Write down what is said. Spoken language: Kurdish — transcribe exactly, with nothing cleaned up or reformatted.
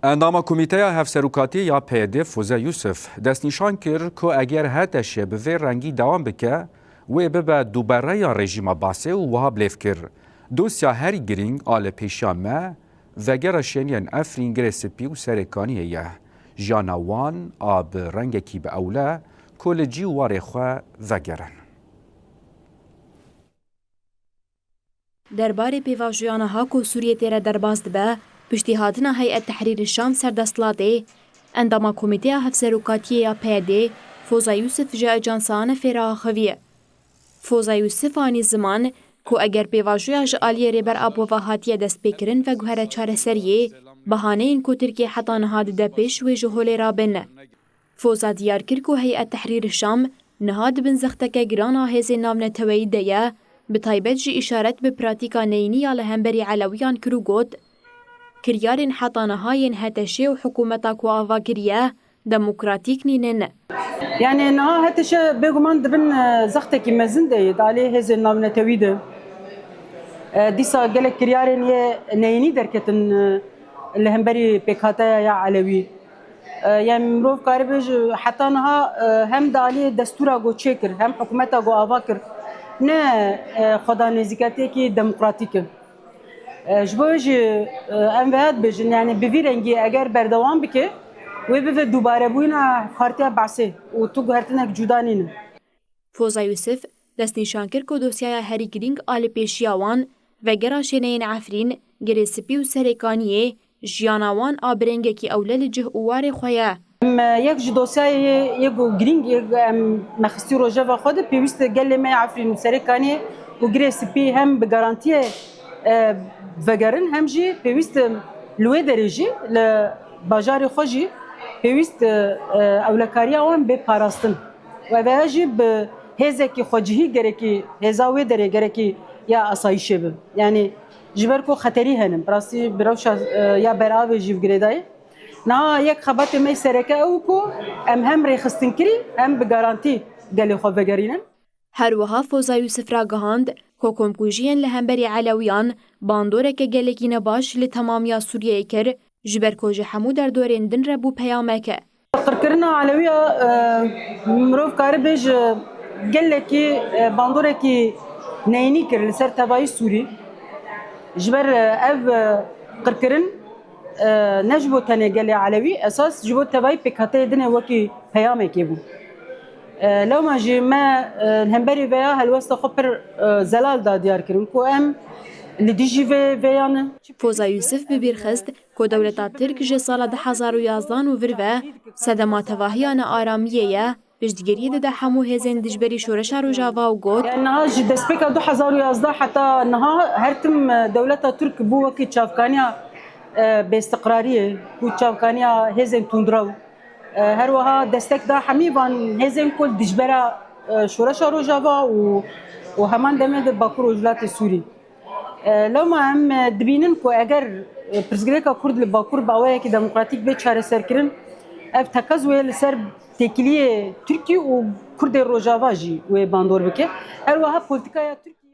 Endama Komîteya Hevserokatiyê ya P Y D Foze Yusuf destnîşan kir ku eger H T Ş bi vê rengî dewam bike, wê bibe dubereya rejîma Basê û wiha bilêv kir, dosya herî girîng a li pêşiya me vegera şêniyên Efrîn, Girê Spî û Serê Kaniyê ye. Jiyana wan a bi rengekî bi ewle ku li cî û warê xwe vegerin. Derbarê pêvajoya niha ku Sûriyê tê re derbas dibe, piştî hatina Heyet Tehrîr Şam ser desthilatê, endama Komîteya Hevserokatiyê ya P Y D, Foza Yusuf ji Ajansa Anefê re axiviye. Foza Yusuf anî ziman ku eger pêvajoya ji aliyê Rêber Apo ve hatiye destpêkirin veguhere çareseriyê, behaneyên ku Tirkiye heta niha dide pêş wê ji holê rabin. Foza diyar kir ku Heyet Tehrîr Şam niha di bin zexteke giran a hêzên navneteweyî de ye, bi taybet jî îşaret bi pratîka neyînî ya li hemberî Elewiyan kir û got, kiryarên heta niha yên H T Ş û hikûmeta ku ava kiriye, demokratîk nînin. Yani niha H T Ş bêguman di bin, e, zextekî mezin de ye, di alî hêzên navnetewî de. E, dîsa gelek kiryarên yê neyînî derketin, e, li hemberî pêkhateya ya Elewî. E, yani mirov karibe ji heta niha, e, hem di alî destûra ku çêkir, hem hikûmeta ku ava kir, ne, e, xweda nêzîketiyekî demokratîk e. E, ji bo wê jî, e, em veya dibêjin, yani bi vî rengî eger berdewam bike, wê bibe dubarebûyîna Partiya Basê û tu guhertinek cuda nîne. Foza Yusuf destnîşan kir ku dosyaya herî girîng a li pêşiya wan, vegera şêneyên Efrîn, Girê Spî û Serê Kaniyê, jiyana wan a bi rengekî ewle li cih û warê xwe ye. Em, e, yek ji dosyayê yê, yê ku girîng, yê ku em me xistî rojeva xwe de, pêwîst e gelê me yê Efrîn û Serê Kaniyê û Girê Spî hem bi garantiyê, e, vegerin, hem jî pêwîst e li wê derê jî li bajarê xwe jî pêwîst e, e, ewlekariya wan bê parastin. Û ev jî bi hêzekî xwecihî gerekî, hêza wê derê gerekî ya asayîşê be. Yanî ji ber ku xeterî hene, bi rastî bi rewşa, e, ya beravê jî bi girêdayî. Niha yek xebatê me sereke ew ku em hem rêxistinkirî hem bi garantî gelê xwe vegerînin. Her wiha Foza Yusuf ragihand ku komkujiyên li hemberî Elewiyan bandoreke gelekî nebaş li temamiya Sûriyeyê kir, ji ber ku ji hemû derdorên din re bû peyamek e. Qirkirina Elewiya, e, mirov karibe ji gelekî, e, bandorekî neyînî kir li ser tevayî Sûrî. Ji ber, e, ev, e, qirkirin, e, ne ji bo tenê gelê Elewî, esas ji bo tevayî pêkhateyê dinê wekî peyamekê bû. E, lewma jî me, e, hemberî veya helwesta xwe pir, e, zelal da diyar kirin ku em li dijî vê, vê yan in. Foza Yusuf bi bîr xist ku dewleta Tirk ji sala du hezar û yazdan û vir ve sedema tevahiya nearamiyê ye, piştgiriyê dide hemû hêzên dijberî Şoreşa Rojava û got, Yani niha ji destpêka du hezar û yazdeh heta niha her tim, e, dewleta Tirk bû wekî çavkaniya, e, bêstiqrariyê, bû çavkaniya hêzên tundrew. E, her wiha destek da hemî van hêzên ku dijbera, e, Şoreşa Rojava û, û heman demê de Bakur Rojhilatê Sûrî. E, lewma em, e, dibînin ku eger, e, pirsgirêka Kurd li Bakur bi awayekî demokratîk bê çareserkirin, ev teqez wê li ser têkiliyê Tirkî û Kurdê Rojava jî wê bandor bike. Her wiha polîtîkaya Tirkî